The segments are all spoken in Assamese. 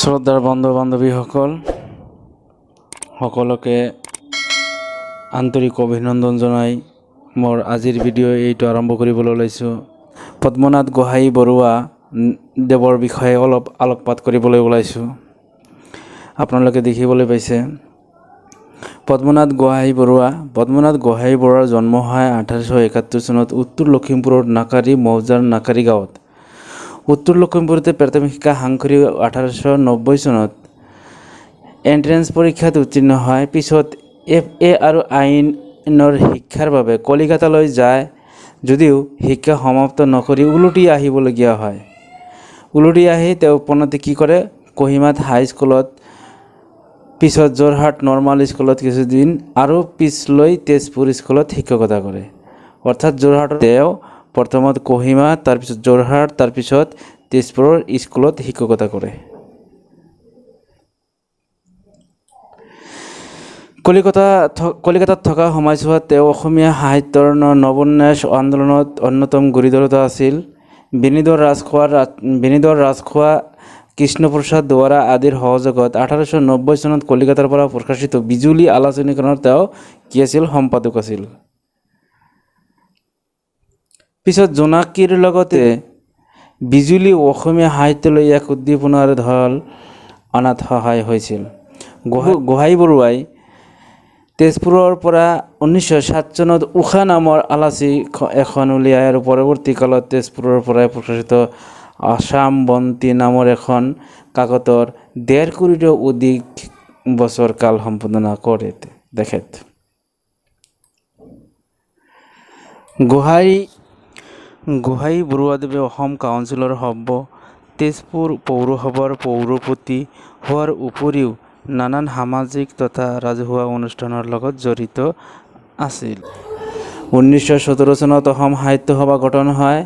শ্ৰদ্ধাৰ বন্ধু বান্ধৱীসকল, সকলোকে আন্তৰিক অভিনন্দন জনাই মোৰ আজিৰ ভিডিঅ' এইটো আৰম্ভ কৰিবলৈ ওলাইছোঁ। পদ্মনাথ গোহাঁই বৰুৱা দেৱৰ বিষয়ে অলপ আলোকপাত কৰিবলৈ ওলাইছোঁ। আপোনালোকে দেখিবলৈ পাইছে পদ্মনাথ গোহাঁই বৰুৱা। পদ্মনাথ গোহাঁই বৰুৱাৰ জন্ম হয় 1871 চনত উত্তৰ লখিমপুৰৰ নাকাৰী মৌজাৰ নাকাৰী গাঁৱত। উত্তৰ লখিমপুৰতে প্ৰাথমিক শিক্ষা সাং কৰি 1890 চনত এণ্ট্ৰেন্স পৰীক্ষাত উত্তীৰ্ণ হয়। পিছত এফ এ আৰু আইনৰ শিক্ষাৰ বাবে কলিকতালৈ যায় যদিও শিক্ষা সমাপ্ত নকৰি উলটি আহিবলগীয়া হয়। উলটি আহি তেওঁ পোনতে কি কৰে, কহিমাত হাইস্কুলত, পিছত যোৰহাট নৰ্মাল স্কুলত কিছুদিন আৰু পিছলৈ তেজপুৰ স্কুলত শিক্ষকতা কৰে। অৰ্থাৎ যোৰহাটত তেওঁ প্ৰথমত কহিমা, তাৰপিছত যোৰহাট, তাৰপিছত তেজপুৰৰ স্কুলত শিক্ষকতা কৰে। কলিকতাত থকা সময়ছোৱাত তেওঁ অসমীয়া সাহিত্যৰ নৱোন্মেষ আন্দোলনত অন্যতম গুৰিধৰোতা আছিল। বেণীধৰ ৰাজখোৱা, কৃষ্ণপ্ৰসাদ দুৱৰা আদিৰ সহযোগত 1890 চনত কলিকতাৰ পৰা প্ৰকাশিত বিজুলী আলোচনীখনৰ তেওঁ কি আছিল, সম্পাদক আছিল। পিছত জোনাকীৰ লগতে বিজুলী অসমীয়া সাহিত্যলৈ এক উদ্দীপনাৰ ঢল অনাত সহায় হৈছিল। গোহাঁই বৰুৱাই তেজপুৰৰ পৰা 1907 চনত ঊষা নামৰ আলোচনী এখন উলিয়াই আৰু পৰৱৰ্তী কালত তেজপুৰৰ পৰাই প্ৰকাশিত আসাম বন্তি নামৰ এখন কাকতৰ 1.5 কোটিৰো অধিক বছৰ কাল সম্পাদনা কৰে তেখেত। গোহাঁই বৰুৱাদেৱে অসম কাউন্সিলৰ সভ্য, তেজপুৰ পৌৰসভাৰ পৌৰপতি হোৱাৰ উপৰিও নানান সামাজিক তথা ৰাজহুৱা অনুষ্ঠানৰ লগত জড়িত আছিল। 1917 চনত অসম সাহিত্য সভা গঠন হয়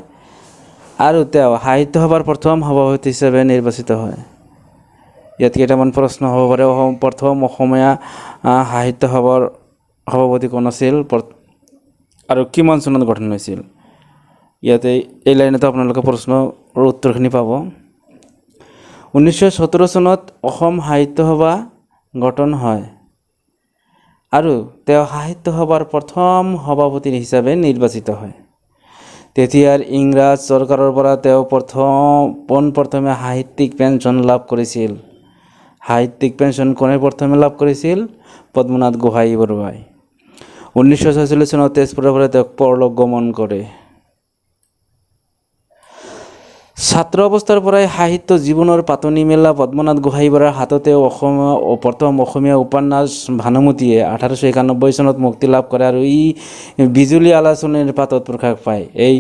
আৰু তেওঁ সাহিত্য সভাৰ প্ৰথম সভাপতি হিচাপে নিৰ্বাচিত হয়। ইয়াত কেইটামান প্ৰশ্ন হ'ব পাৰে। প্ৰথম অসমীয়া সাহিত্য সভাৰ সভাপতি কোন আছিল আৰু কিমান চনত গঠন হৈছিল? ইয়াতে এই লাইনতে আপোনালোকে প্ৰশ্নৰ উত্তৰখিনি পাব। 1917 চনত অসম সাহিত্য সভা গঠন হয় আৰু তেওঁ সাহিত্য সভাৰ প্ৰথম সভাপতি হিচাপে নিৰ্বাচিত হয়। তেতিয়াৰ ইংৰাজ চৰকাৰৰ পৰা তেওঁ পোনপ্ৰথমে সাহিত্যিক পেঞ্চন লাভ কৰিছিল। সাহিত্যিক পেঞ্চন কোনে প্ৰথমে লাভ কৰিছিল? পদ্মনাথ গোহাঁই বৰুৱাই। 1946 চনত তেজপুৰৰ পৰা তেওঁক পৰলোক গমন কৰে। ছাত্ৰ অৱস্থাৰ পৰাই সাহিত্য জীৱনৰ পাতনি মেলা পদ্মনাথ গোহাঁই বৰুৱাৰ হাততে প্ৰথম অসমীয়া উপন্যাস ভানুমতীয়ে 1891 চনত মুক্তি লাভ কৰে আৰু ই বিজুলী আলোচনীৰ পাতত প্ৰকাশ পায়। এই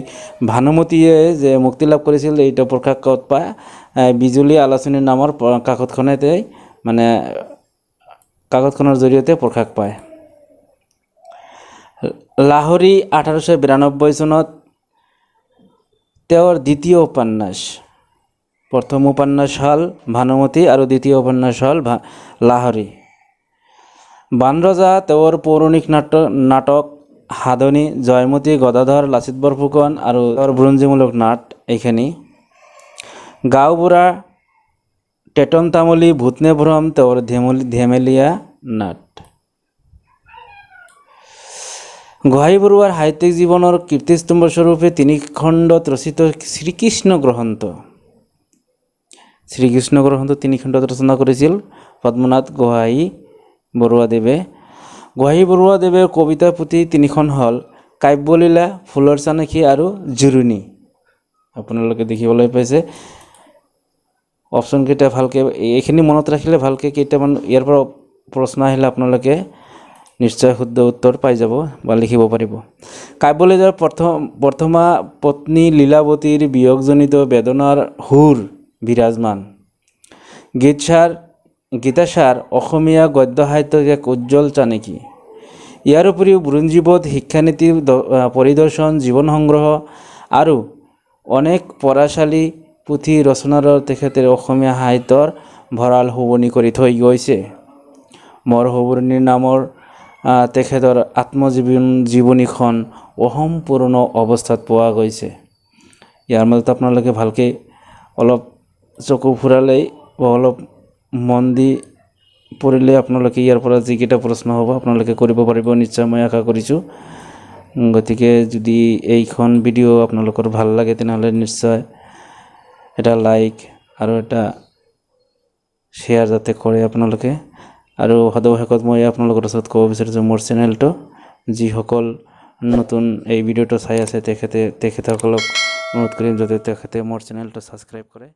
ভানুমতীয়ে যে মুক্তি লাভ কৰিছিল, এইটো প্ৰকাশ ক'ত পায়? বিজুলী আলোচনী নামৰ কাকতখনতে, মানে কাকতখনৰ জৰিয়তে প্ৰকাশ পায়। লাহৰী 1892 চনত তেওঁৰ দ্বিতীয় উপন্যাস। প্ৰথম উপন্যাস হ'ল ভানুমতী আৰু দ্বিতীয় উপন্যাস হ'ল লাহৰী। বানৰজা তেওঁৰ পৌৰাণিক নাটক সাধনী, জয়মতী, গদাধৰ, লাচিত বৰফুকন আৰু তেওঁৰ বুৰঞ্জীমূলক নাট এইখিনি। গাঁওবুঢ়া, টেটন তামুলী, ভূতনে ভ্ৰম তেওঁৰ ধেমেলীয়া নাট। গোহাঁই বৰুৱাৰ সাহিত্যিক জীৱনৰ কীৰ্তিস্তম্ভস্বৰূপে তিনি খণ্ডত ৰচিত শ্ৰীকৃষ্ণ গ্ৰন্থ। শ্ৰীকৃষ্ণ গ্ৰন্থ তিনি খণ্ডত ৰচনা কৰিছিল পদ্মনাথ গোহাঁই বৰুৱাদেৱে। গোহাঁই বৰুৱাদেৱে কবিতা পুথি তিনিখন হ'ল কাব্যলীলা, ফুলৰ চানেকি আৰু জুৰণি। আপোনালোকে দেখিবলৈ পাইছে অপশ্যনকেইটা ভালকৈ এইখিনি মনত ৰাখিলে ভালকৈ কেইটামান ইয়াৰ পৰা প্ৰশ্ন আহিলে আপোনালোকে নিশ্চয় শুদ্ধ উত্তৰ পাই যাব বা লিখিব পাৰিব। কাব্যলীলাৰ প্ৰথমা পত্নী লীলাৱতীৰ বিয়োগজনিত বেদনাৰ সুৰ বিৰাজমান। গীতাসাৰ অসমীয়া গদ্য সাহিত্যৰ এক উজ্জ্বল চানেকি। ইয়াৰ উপৰিও বুৰঞ্জীবোধ, শিক্ষানীতি পৰিদৰ্শন, জীৱন সংগ্ৰহ আৰু অনেক পঢ়াশালী পুথি ৰচনাৰ তেখেতে অসমীয়া সাহিত্যৰ ভঁৰাল শুৱনি কৰি থৈ গৈছে। মোৰ সোঁৱৰণী নামৰ তেখেতৰ আত্মজীৱনীখন অসম্পূৰ্ণ অৱস্থাত পোৱা গৈছে। ইয়াৰ মাজত আপোনালোকে ভালকৈ অলপ চকু ফুৰালেই বা অলপ মন দি পঢ়িলে আপোনালোকে ইয়াৰ পৰা যিকেইটা প্ৰশ্ন হ'ব, আপোনালোকে কৰিব পাৰিব নিশ্চয়, মই আশা কৰিছোঁ। গতিকে যদি এইখন ভিডিঅ' আপোনালোকৰ ভাল লাগে, তেনেহ'লে নিশ্চয় এটা লাইক আৰু এটা শ্বেয়াৰ যাতে কৰে আপোনালোকে। আৰু সদৌ শেষত মই আপোনালোকৰ ওচৰত ক'ব বিচাৰিছোঁ, মোৰ চেনেলটো যিসকল নতুন এই ভিডিঅ'টো চাই আছে, তেখেতসকলক অনুৰোধ কৰিম যাতে তেখেতে মোৰ চেনেলটো ছাবস্ক্ৰাইব কৰে।